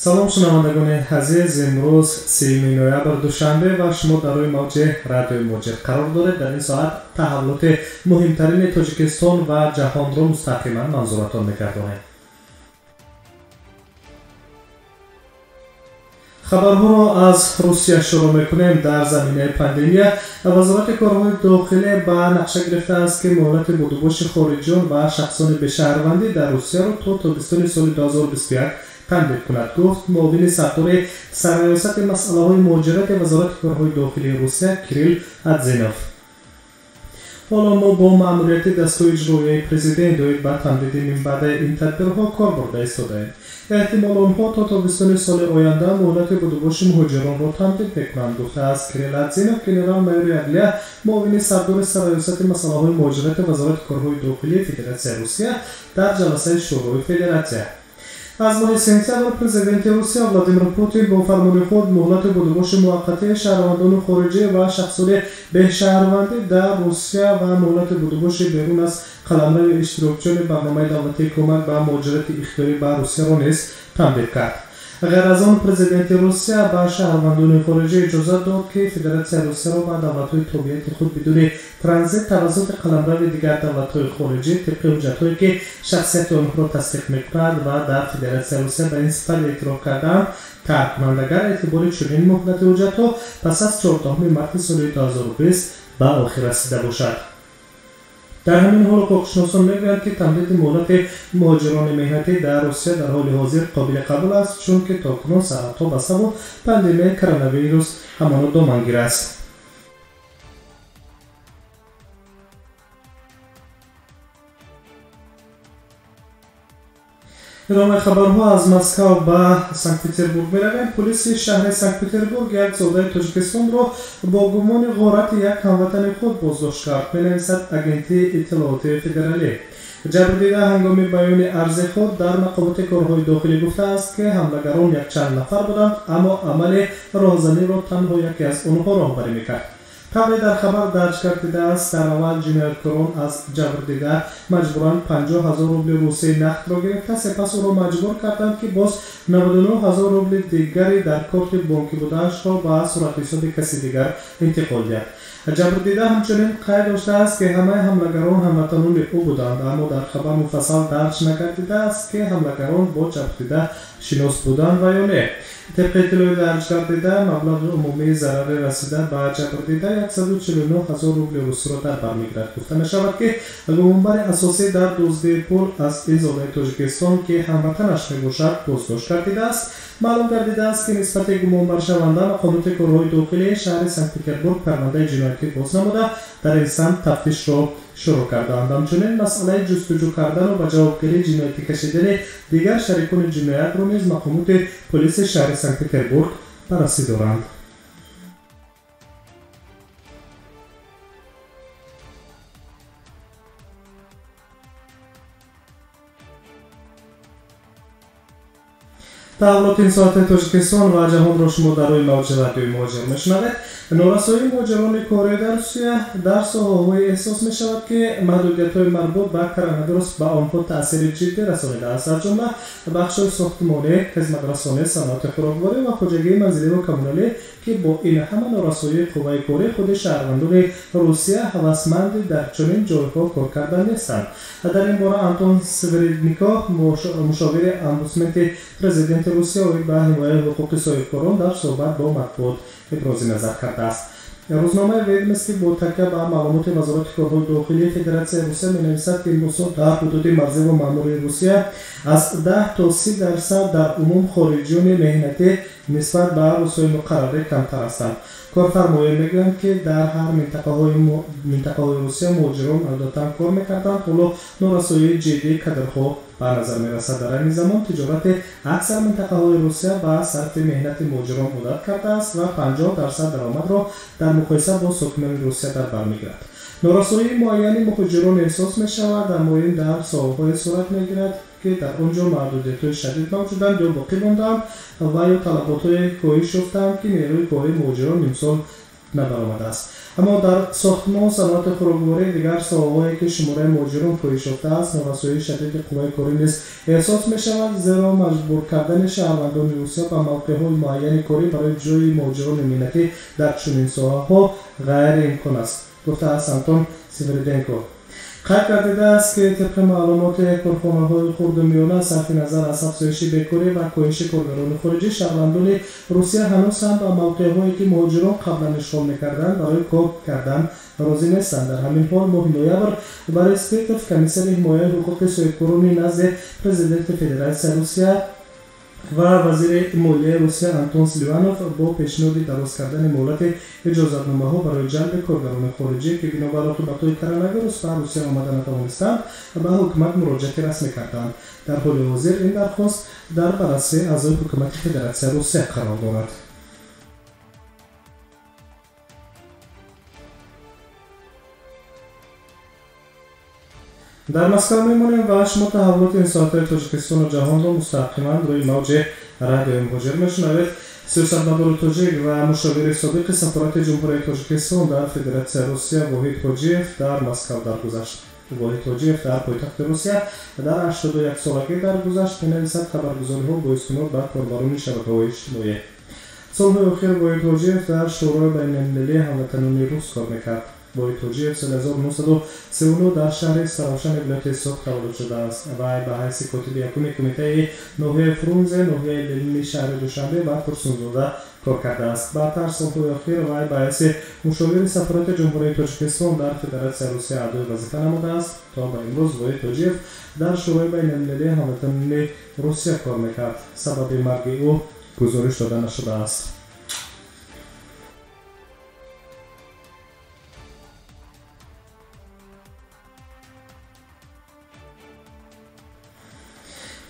Салом шунавандагони азиз, имрӯз 3 ноябр душанбе ва шумо дар рӯи мавҷи радиои Муҳоҷир қарор доред. Дар ин соат таҳаввулоти муҳимтарини Тоҷикистон ва ҷаҳонро мустақиман манзуратон мегардонем. Хабарҳоро аз Русия шурӯъ мекунем. Дар заминаи пандемия вазорати корҳои дохилӣ ба нақша гирифтааст, ки муҳлати будубоши хориҷиён ва шахсони бешаҳрвандӣ дар Русияро то тобистони соли 2021 тамдид кунад, гуфт муовини сардори сарраёсати масъалаҳои муҳоҷирати вазорати корҳои дохилии Русия Кирилл Адзинов. Ҳоло мо бо маъмурияти дастгоҳи иҷроияи президент доир ба тамдиди минбаъдаи ин тадбирҳо кор бурда истодаем. Эҳтимол онҳо то тобистони соли оянда муҳлати будубоши муҳоҷиронро тамдид мекунанд, гуфтааст Кирилл Адзинов, генерал-майори адлия, муовини сардори сарраёсати масъалаҳои муҳоҷирати вазорати корҳои дохилии Федератсияи Русия дар ҷаласаи Шӯрои Федератсия. Аз моҳи сентябр президенти Русия Владимир Путин бо фармони худ муҳлати будубоши муваққатии шаҳрвандони хориҷӣ ва шахсони бешаҳрвандӣ дар Русия ва муҳлати будубоши берун аз қаламрави иштирокчиёни барномаи давлатии кӯмак ба муҳоҷирати ихтиёрӣ ба Русияро низ тамдид кард. Ғайр аз он, президенти Русия ба шаҳрвандони хориҷӣ иҷозат дод, ки Федератсияи Русияро ба давлатҳои тобеияти худ бидуни транзит тавассути қаламрави дигар давлатҳои хориҷӣ тибқи ҳуҷҷатҳое, ки шахсияти онҳоро тасдиқ мекунад ва дар Федератсияи Русия ба ин сифат эътироф кардаанд, тарк кунанд, агар эътибори чунин муҳлати ҳуҷҷатҳо пас аз 14 марти соли 2020 ба охир расида бошад. Дар ҳамин ҳол ҳуқуқшиносон мегӯянд, ки тамдиди муҳлати муҳоҷирони меҳнатӣ дар Русия дар ҳоли ҳозир қобили қабул аст, чунки то кунун сарҳадҳо баста бо пандемияи коронавирус ҳамоно домангир аст. Идомаи хабарҳо аз Москав ба Санкт-Петербург меравем. Полиси шаҳри Санкт-Петербург як зодаи Тоҷикистонро бо гумони ғорати як ҳамватани худ боздошт кард, менависад Агентии иттилоотии федералӣ. Ҷабрдида ҳангоми баёни арзи худ дар мақомоти корҳои дохилӣ гуфтааст, ки ҳамлагарон якчанд нафар буданд, аммо амали роҳзаниро танҳо яке аз онҳо роҳбарӣ мекард. Тавре дар хабар дарҷ гардидааст, дар аввал ҷинояткорон аз ҷабрдида маҷбуран 50 000 рубли русии нақдро гирифта, сипас ӯро маҷбур карданд, ки боз 99 000 рубли дигаре дар корти бонкӣ будаашро ба суратҳисоби каси дигар интиқол диҳад. Ҷабрдида ҳамчунин қайд доштааст, ки ҳамаи ҳамлагарон ҳамватанони ӯ буданд, аммо дар хабар муфассал дарҷ нагардидааст, ки ҳамлагарон бо ҷабрдида шинос буданд ва ё не. Тибқи иттилои дарҷ гардида, маблағи умумии зарари расида ба ҷабрдида 149 000 рубли русиро дар бар мегирад. Гуфта мешавад, ки гумонбари асосӣ дар дуздии пул аз ин зодаи Тоҷикистон, ки ҳамватанаш мебошад, боздошт гардидааст. Маълум гардидааст, ки нисбати гумонбаршаванда мақомоти корҳои дохилии шаҳри Санкт-Петербург парвандаи ҷиноятӣ боз намуда, дар ин самт тафтишро шурӯъ кардаанд. Ҳамчунин масъалаи ҷустуҷӯ кардану ба ҷавобгарии ҷиноятӣ кашидани дигар шарикони ҷиноятро низ мақомоти полиси шаҳри Санкт-Петербург баррасӣ доранд. Таҳаввулоти ин соати Тоҷикистон ва ҷаҳонро шумо дар рӯи мавҷи радиои Муҳоҷир мешунавед. Норасоии муҳоҷирони корӣ дар Русия дар соҳаҳое эҳсос мешавад, ки маҳдудиятҳои марбут ба коронавирус ба онҳо таъсири ҷиддӣ расонидааст, аз ҷумла бахшҳои сохтмонӣ, хизматрасонӣ, саноати хӯрокворӣ ва хоҷагии манзиливу коммуналӣ, ки бо ин ҳама норасоии қувваи корӣ худи шаҳрвандони Русия ҳавасманди дар чунин ҷойҳо кор кардан нестанд. Дар ин бора Антон Свиридников, мушовири омбудсменти президенти Русия оид ба ҳимояи ҳуқуқи соҳибкорон, дар суҳбат бо матбуот ибрози назар кардааст. Рӯзномаи Ведомости бо такя ба маълумоти вазорати корҳои дохилии Федератсияи Русия менависад, ки имрӯзҳо дар ҳудуди марзиву маъмурии Русия аз 10 то 30% дар умум хориҷиёни меҳнатӣ нисбат ба рӯзҳои муқаррарӣ камтар ҳастанд. Корфармоён мегӯянд, ки дар ҳар минтақаҳои Русия муҳоҷирон одатан кор мекарданд, ҳоло норасоии ҷиддии кадрҳо ба назар мерасад. Дар айни замон тиҷорати аксар минтақаҳои Русия ба сарфи меҳнати муҳоҷирон одат кардааст ва 50% даромадро дар муқоиса бо сокинони Русия дар бар мегирад. Норасоии муайяни муҳоҷирон эҳсос мешавад, аммо ин дар соҳаҳое сурат мегирад, ки дар он ҷо маҳдудиятҳои шадид мавҷуданд ё боқӣ мондаанд ва ё талаботҳое коҳиш ёфтаанд, ки нерӯи кории муҳоҷирон имсол Набаромадааст. Аммо дар сохтмон, саноати хӯрокворӣ, дигар соҳаҳое ки шумораи муҳоҷирон коҳиш ёфтааст, норасоии шадиди қувваи корӣ низ эҳсос мешавад, зеро маҷбур кардани шаҳрвандони Русия ба мавқеъҳои муайяни корӣ барои ҷойи муҳоҷирони меҳнатӣ дар чунин соҳаҳо ғайриимкон аст, гуфтааст Антон Свириденко. Қайд гардидааст, ки тибқи маълумоти корхонаҳои хурду миёна, сарфи назар аз афзоиши бекорӣ ва коҳиши коргарони хориҷӣ, шаҳрвандони Русия ҳанӯз ҳам ба мавқеъҳое ки муҳоҷирон қаблан ишғол мекарданд, барои кор кардан розӣ нестанд. Дар ҳамин ҳол, моҳи ноябр Борис Титов, комиссари ҳимояи ҳуқуқи соҳибкорони назди президенти Федератсияи Русия, ва вазири молияи Русия Антон Силуанов бо пешниҳоди дароз кардани муҳлати иҷозатномаҳо барои ҷалби коргарони хориҷӣ, ки бинобар оқибатҳои коронавирус ба Русия омада натавонистанд, ба ҳукумат муроҷиати расмӣ карданд. Дар ҳоли ҳозир ин дархост дар баррасии аъзои ҳукумати Федератсияи Русия қарор дорад. Дар Москва мемонем ва шумо таҳаввулоти ин соатҳои Тоҷикистону ҷаҳонро мустақиман рӯи мавҷи радиои Муҳоҷир мешунавед. Сиёсатмадори тоҷик ва мушовири собиқи сафорати Ҷумҳурии Тоҷикистон дар Федератсияи Русия Воҳид Ҳоҷиев дар Москва даргузашт. Воҳид Ҳоҷиев дар пойтахти Русия дар 81 солагӣ даргузашт, менависад хабаргузориҳо бо истинод ба корбарони шабакаҳои иҷтимоӣ. Солҳои охир Воҳид Ҳоҷиев дар Шӯрои байналмилалии ҳамватанони рус кор мекард. Воҳид Ҳоҷиев соли 1939 дар шаҳри Саравшани вилояти Суғд таваллуд шудааст. Вай ба ҳайси котиби якуми кумитаи ноҳияи Фрунзе, ноҳияи Ленини шаҳри Душанбе ва Турсунзода кор кардааст. Баъдтар солҳои охир вай ба ҳайси мушовири сафорати Ҷумҳурии Тоҷикистон дар Федератсияи Русия адои вазифа намудааст. То ба имрӯз Воҳид Ҳоҷиев дар Шӯрои байналмилалии ҳамватанони Русия кор мекард. Сабаби марги ӯ гузориш дода нашудааст.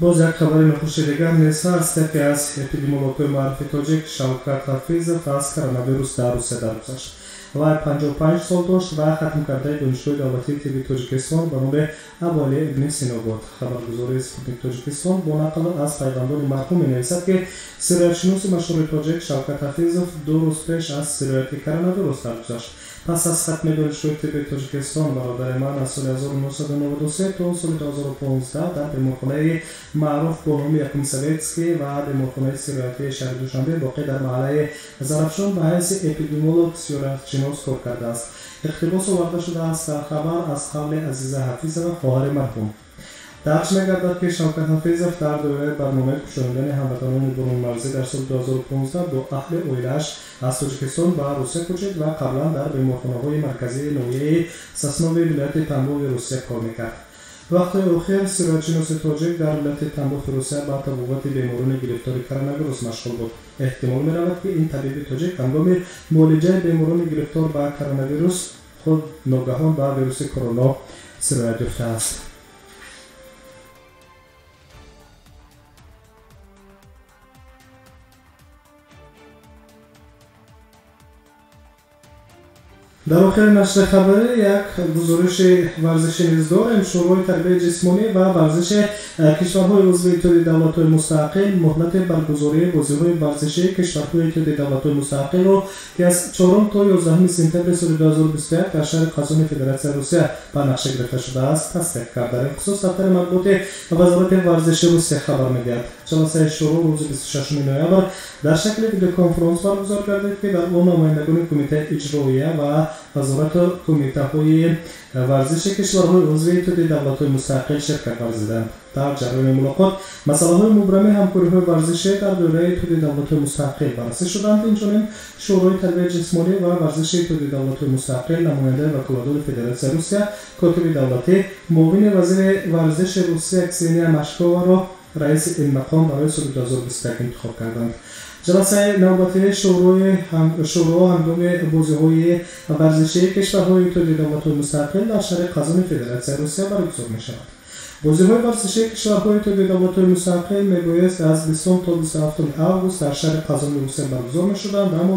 Боз як хабари нохуши дигар низ ҳаст. Яке аз эпидемиологҳои маъруфи тоҷик Шавкат Ҳафизов аз коронавирус дар Русия даргузашт. Вай 55 сол дошт ва хатмкардаи Донишгоҳи давлатии тибби Тоҷикистон ба номи Абуалӣ ибни Сино буд. Хабаргузории Спутник Тоҷикистон бо нақл аз пайвандони марҳум менависад, ки сироятшиноси машҳури тоҷик Шавкат Ҳафизов 2 рӯз пеш аз сирояти коронавирус даргузашт. Пас аз хатми Донишгоҳи тибби Тоҷикистон бародари ман аз соли 1993 то соли 2015 дар беморхонаи маъруф бо номи Якум Советский ва беморхонаи сироятии шаҳри Душанбе воқеъ дар маҳаллаи Зарафшон ба ҳайси эпидемиолог сироятшинос кор кардааст. Иқтибос оварда шудааст дар хабар аз қавли Азиза Ҳафизова, хоҳари марҳум. Дарҷ мегардад, ки Шавкат Ҳафизов дар доираи барномаи кӯчонидани ҳамватанони бурунмарзӣ дар соли 2015 бо аҳли оилааш аз Тоҷикистон ба Русия кӯчид ва қаблан дар беморхонаҳои марказии ноҳияи Соснови вилояти Тамбови Русия кор мекард. Вақтҳои охир сироятшиноси тоҷик дар вилояти Тамбови Русия ба табобати беморони гирифтори коронавирус машғул буд. Эҳтимол меравад, ки ин табиби тоҷик ҳангоми муолиҷаи беморони гирифтор ба коронавирус худ ногаҳон ба вируси корона сироят ёфтааст. Дар охири нашри хабарӣ як гузориши варзишӣ низ дорем. Шӯрои тарбияи ҷисмонӣ ва варзиши кишварҳои узви Иттиҳоди давлатҳои мустақил муҳлати баргузории бозиҳои варзишии кишварҳои Иттиҳоди давлатҳои мустақилро, ки аз 4 то 11 сентябри соли 2021 дар шаҳри Қазони Федератсияи Русия ба нақша гирифта шудааст, тасдиқ кард. Дар ин хусус дафтари матбуоти Вазорати варзиши Русия хабар медиҳад. Ҷаласаи шӯро рӯзи 26 ноябр дар шакли видеоконференс баргузор гардид, ки дар он намояндагони кумитаи иҷроия ва вазорату кумитаҳои варзиши кишварҳои узви Иттиҳоди давлатҳои мустақил ширкат варзиданд. Дар ҷараёни мулоқот масъалаҳои мубрами ҳамкориҳои варзишӣ дар доираи Иттиҳоди давлатҳои мустақил баррасӣ шуданд. Инчунин Шӯрои тарбияи ҷисмонӣ ва варзиши Иттиҳоди давлатҳои мустақил, намояндаи ваколатдори Федератсияи Русия, котиби давлатӣ, муовини вазири варзиши Русия Ксения Машковаро раиси ин мақом барои соли 2021 интихоб карданд. Ҷаласаи навбатии шӯро ҳангоми бозиҳои варзишии кишварҳои Иттиҳоди давлатҳои мустақил дар шаҳри Қазони Федератсияи Русия баргузор мешавад. Бозиҳои варзишии кишварҳои Иттиҳоди давлатҳои мустақил мебоист аз 20 то 27 август дар шаҳри Қазони Русия баргузор мешуданд, аммо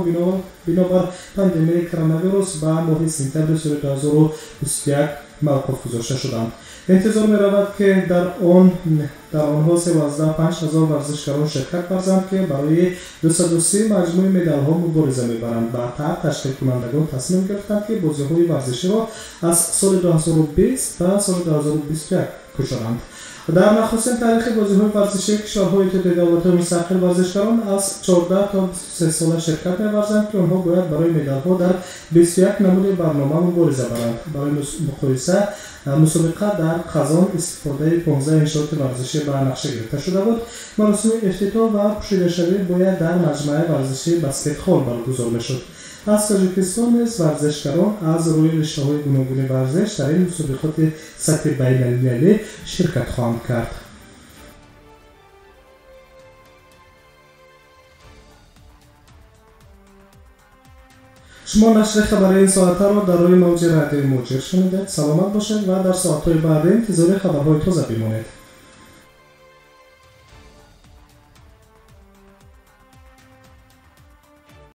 бинобар пандемияи коронавирус ба моҳи сентябри соли 2021 мавқуф гузошта шуданд. Интизор меравад, ки дар онҳо 35 ҳазор варзишгарон ширкат варзанд, ки барои 230 маҷмӯи медалҳо мубориза мебаранд. Баъдтар ташкилкунандагон тасмим гирифтанд, ки бозиҳои варзиширо аз соли 2020 ба соли 2021 кӯчонанд. Дар нахустин таърихи бозиҳои варзишии кишварҳои Иттиҳоди Давлатҳои Мустақил варзишгарон аз 14 то 23 сола ширкат меварзанд, ки онҳо бояд барои медалҳо дар 21 намуди барнома мубориза баранд. Барои муқоиса, мусобиқа дар Қазон истифодаи 15 иншооти варзишӣ ба нақша гирифта шуда буд. Маросими ифтитоҳ ва пӯшидашавӣ бояд дар маҷмӯаи варзишии баскетхол баргузор мешуд. Аз Тоҷикистон низ варзишгарон аз рӯи риштаҳои гуногуни варзиш дар ин мусобиқоти сатҳи байналмилалӣ ширкат хоҳанд кард. Шумо нашри хабари ин соатаро дар рӯи мавҷи радиои Муҳоҷир шунидед. Саломат бошед ва дар соатҳои баъдӣ интизори хабарҳои тоза бимонед.